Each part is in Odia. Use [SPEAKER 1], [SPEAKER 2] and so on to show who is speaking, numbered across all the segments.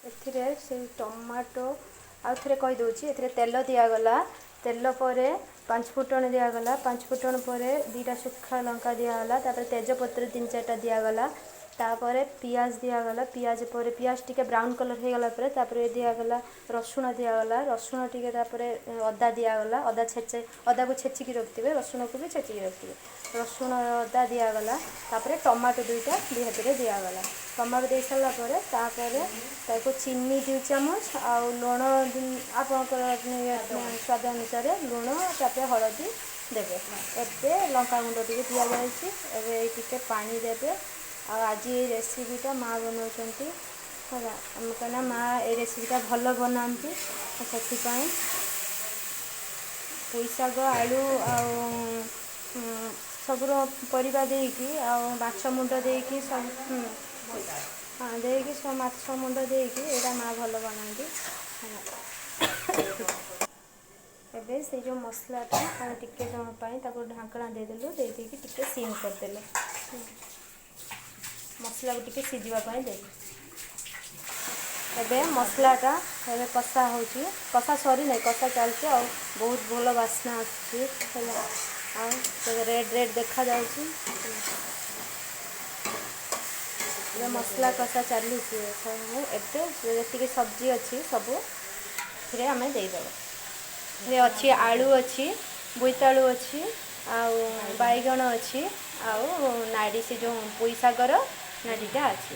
[SPEAKER 1] ଏଥିରେ ସେଇ ଟମାଟୋ, ଆଉ ଥରେ କହିଦେଉଛି। ଏଥିରେ ତେଲ ଦିଆଗଲା, ତେଲ ପରେ ପାଞ୍ଚ ଫୁଟଣ ଦିଆଗଲା, ପାଞ୍ଚ ଫୁଟଣ ପରେ 2ଟା ଶୁଖା ଲଙ୍କା ଦିଆଗଲା, ତାପରେ ତେଜପତ୍ର 3 4ଟା ଦିଆଗଲା, ତାପରେ ପିଆଜ ଦିଆଗଲା। ପିଆଜ ପରେ ପିଆଜ ଟିକେ ବ୍ରାଉନ୍ କଲର୍ ହେଇଗଲା ପରେ ତାପରେ ଦିଆଗଲା ରସୁଣ ଦିଆଗଲା, ରସୁଣ ଟିକେ, ତାପରେ ଅଦା ଦିଆଗଲା। ଅଦା ଛେଚେ, ଅଦାକୁ ଛେଚିକି ରଖିଥିବେ, ରସୁଣକୁ ବି ଛେଚିକି ରଖିଥିବେ। ରସୁଣ ଅଦା ଦିଆଗଲା, ତାପରେ ଟମାଟୋ 2ଟା ଦିହାତିରେ ଦିଆଗଲା। ଟମାଟୋ ଦେଇ ସାରିଲା ପରେ ତାପରେ ତାକୁ ଚିନି 2 ଚାମଚ ଆଉ ଲୁଣ, ଆପଣଙ୍କର ସ୍ୱାଦ ଅନୁସାରେ ଲୁଣ, ତାପରେ ହଳଦୀ ଦେବେ। ଏବେ ଲଙ୍କାଗୁଣ୍ଡ ଟିକେ ଦିଆଯାଇଛି। ଏବେ ଏଇ ଟିକେ ପାଣି ଦେବେ। ଆଉ ଆଜି ଏଇ ରେସିପିଟା ମା ବନାଉଛନ୍ତି ହେଲା, କାହିଁକିନା ମା ଏଇ ରେସିପିଟା ଭଲ ବନାନ୍ତି, ସେଥିପାଇଁ। ପୋଇ ଶାଗ, ଆଳୁ ଆଉ ସବୁର ପରିବା ଦେଇକି ଆଉ ମାଛ ମୁଣ୍ଡ ଦେଇକି ସବୁ, ହଁ, ଦେଇକି ସବୁ ମାଛ ମୁଣ୍ଡ ଦେଇକି ଏଇଟା ମା ଭଲ ବନାନ୍ତି। ଏବେ ସେଇ ଯେଉଁ ମସଲାଟା ଆମେ ଟିକେ ସମୟ ପାଇଁ ତାକୁ ଢାଙ୍କଣା ଦେଇଦେଲୁ, ଦେଇ ଦେଇକି ଟିକେ ସିମ୍ କରିଦେଲୁ, ମସଲାକୁ ଟିକେ ସିଝିବା ପାଇଁ ଦେଲୁ। ଏବେ ମସଲାଟା ଏବେ କଷା ହେଉଛି, କଷା ସରିନାହିଁ, କଷା ଚାଲିଛି। ଆଉ ବହୁତ ଭଲ ବାସ୍ନା ଆସୁଛି ହେଲା, ଆଉ ରେଡ଼୍ ରେଡ଼୍ ଦେଖାଯାଉଛି। ଏବେ ମସଲା କଷା ଚାଲିଛି ସବୁ। ଏବେ ଯେତିକି ସବଜି ଅଛି ସବୁ ଏଥିରେ ଆମେ ଦେଇଦେବା। ଏଥିରେ ଅଛି ଆଳୁ ଅଛି, ବୋଇତାଳୁ ଅଛି, ଆଉ ବାଇଗଣ ଅଛି, ଆଉ ନାଡ଼ି, ସେ ଯେଉଁ ପୋଇ ଶାଗର ନାଡ଼ିଟା ଅଛି।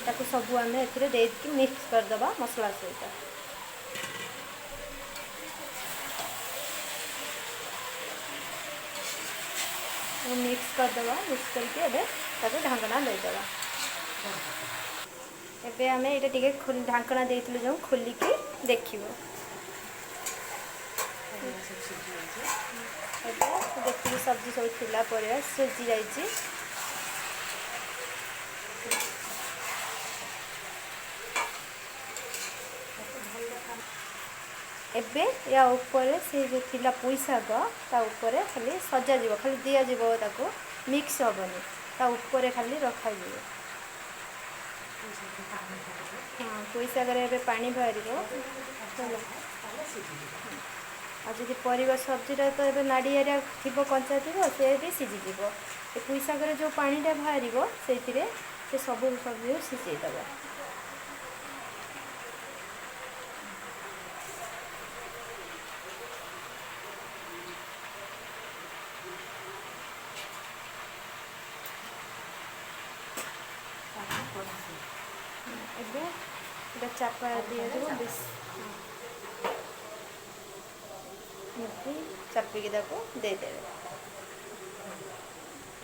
[SPEAKER 1] ତାକୁ ସବୁ ଆମେ ଏଥିରେ ଦେଇକି ମିକ୍ସ କରିଦେବା ମସଲା ସହିତ। ମିକ୍ସ କରିଦେବା, ମିକ୍ସ କରିକି ଏବେ ତାକୁ ଢାଙ୍କଣା ଦେଇଦେବା। ଏବେ ଆମେ ଏଇଟା ଟିକେ ଢାଙ୍କଣା ଦେଇଥିଲୁ ଯେଉଁ, ଖୋଲିକି ଦେଖିବ। ଏବେ ଯେତିକି ସବଜି ସବୁ ଥିଲା ପରିବା ସିଝି ଯାଇଛି। ଏବେ ୟା ଉପରେ ସେ ଯେଉଁ ଥିଲା ପୋଇ ଶାଗ, ତା ଉପରେ ଖାଲି ସଜାଯିବ, ଖାଲି ଦିଆଯିବ, ତାକୁ ମିକ୍ସ ହେବନି, ତା ଉପରେ ଖାଲି ରଖାଯିବ। ହଁ, ପୋଇ ଶାଗରେ ଏବେ ପାଣି ବାହାରିବ ହେଲା। ଆଉ ଯଦି ପରିବା ସବଜିଟା ତ ଏବେ ନାଡ଼ି ଏରିଆ ଥିବ, କଞ୍ଚା ଥିବ, ସେ ବି ସିଝିଯିବ। ଏ ପୋଇ ଶାଗରେ ଯେଉଁ ପାଣିଟା ବାହାରିବ ସେଇଥିରେ ସେ ସବୁ ସବଜିକୁ ସିଝେଇଦେବ। ଏବେ ଏଇଟା ଚାପା ଦିଆଯିବ, ବେଶ ଏମିତି ଚାପିକି ତାକୁ ଦେଇଦେବେ।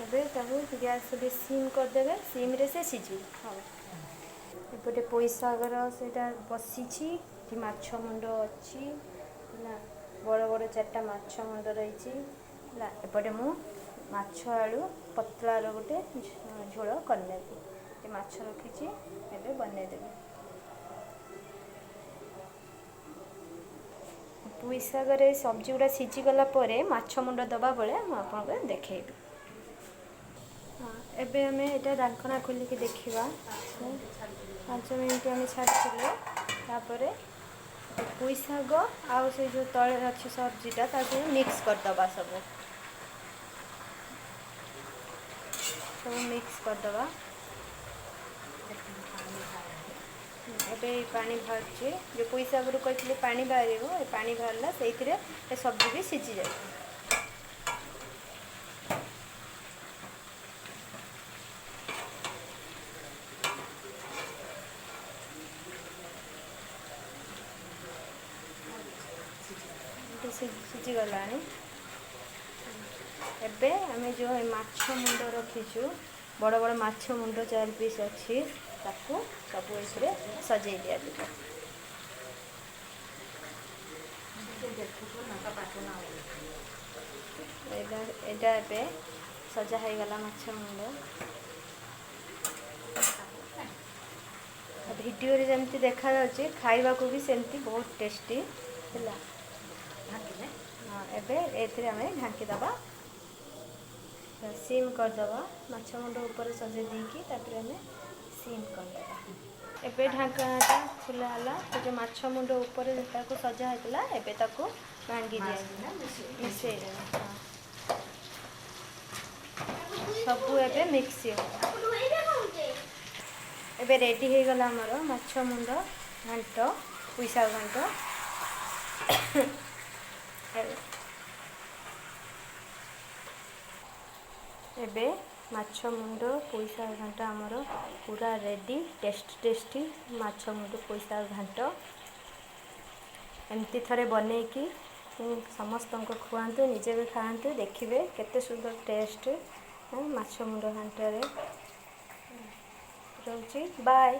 [SPEAKER 1] ଏବେ ତାକୁ ଗ୍ୟାସ୍ ବି ସିମ୍ କରିଦେବେ, ସିମ୍ରେ ସେ ସିଝିବ। ହଉ, ଏପଟେ ପୋଇ ଶାଗର ସେଇଟା ବସିଛି, ଏଠି ମାଛ ମୁଣ୍ଡ ଅଛି ହେଲା, ବଡ଼ ବଡ଼ 4ଟା ମାଛ ମୁଣ୍ଡ ରହିଛି ହେଲା। ଏପଟେ ମୁଁ ମାଛ ଆଳୁ ପତଳାର ଗୋଟେ ଝୋଳ କରିନେବି। ଏ ମାଛ ରଖିଛି, ଏବେ ବନେଇଦେବି। ପୋଇ ଶାଗରେ ସବଜି ଗୁଡ଼ା ସିଝିଗଲା ପରେ ମାଛ ମୁଣ୍ଡ ଦେବା ବେଳେ ମୁଁ ଆପଣଙ୍କୁ ଦେଖେଇବି। ହଁ, ଏବେ ଆମେ ଏଇଟା ଢାଙ୍କଣା ଖୋଲିକି ଦେଖିବା। 5 ମିନିଟ୍ ଆମେ ଛାଡ଼ିଥିଲୁ। ତାପରେ ପୋଇ ଶାଗ ଆଉ ସେ ଯେଉଁ ତଳେ ଅଛି ସବଜିଟା, ତା ସହିତ ମିକ୍ସ କରିଦେବା, ସବୁ ସବୁ ମିକ୍ସ କରିଦେବା। ଏବେ ଏଇ ପାଣି ବାହାରୁଛି, ଯେଉଁ ପୋଇ ଶାଗରୁ କହିଥିଲି ପାଣି ବାହାରିବ, ଏ ପାଣି ବାହାରିଲା, ସେଇଥିରେ ଏ ସବଜି ବି ସିଝି ଯାଉଛି। ସିଝିଗଲାଣି। ଏବେ ଆମେ ଯେଉଁ ଏ ମାଛ ମୁଣ୍ଡ ରଖିଛୁ, ବଡ଼ ବଡ଼ ମାଛ ମୁଣ୍ଡ 4 ପିସ୍ ଅଛି, ତାକୁ ସବୁ ଏଥିରେ ସଜେଇ ଦିଆଯିବ। ଏଇଟା ଏବେ ସଜା ହେଇଗଲା ମାଛ ମୁଣ୍ଡ। ଭିଡ଼ିଓରେ ଯେମିତି ଦେଖାଯାଉଛି, ଖାଇବାକୁ ବି ସେମିତି ବହୁତ ଟେଷ୍ଟି ହେଲା। ହଁ, ଏବେ ଏଥିରେ ଆମେ ଢାଙ୍କିଦେବା, ସିମ୍ କରିଦେବା। ମାଛ ମୁଣ୍ଡ ଉପରେ ସଜେଇ ଦେଇକି ତାପରେ ଆମେ ସିମ୍ କରିଦେବା। ଏବେ ଢାଙ୍କଣାଟା ଖୋଲା ହେଲା। ସେ ଯେଉଁ ମାଛ ମୁଣ୍ଡ ଉପରେ ତାକୁ ସଜା ହେଇଥିଲା, ଏବେ ତାକୁ ଭାଙ୍ଗି ଦିଆଯିବ, ମିଶେଇ ଦେବା। ହଁ, ସବୁ ଏବେ ମିକ୍ସ ହେବ। ଏବେ ରେଡ଼ି ହେଇଗଲା ଆମର ମାଛ ମୁଣ୍ଡ ଘାଣ୍ଟ, ପୋଇଶାଗ ଘାଣ୍ଟ। ଏବେ ମାଛ ମୁଣ୍ଡ ପୋଇଶାଗ ଘାଣ୍ଟ ଆମର ପୁରା ରେଡ଼ି। ଟେଷ୍ଟି ଟେଷ୍ଟି ମାଛ ମୁଣ୍ଡ ପୋଇଶାଗ ଘାଣ୍ଟ। ଏମିତି ଥରେ ବନେଇକି ସମସ୍ତଙ୍କୁ ଖୁଆନ୍ତୁ, ନିଜେ ବି ଖାଆନ୍ତୁ, ଦେଖିବେ କେତେ ସୁନ୍ଦର ଟେଷ୍ଟ ମାଛ ମୁଣ୍ଡ ଘାଣ୍ଟରେ ରହୁଛି। ବାଏ।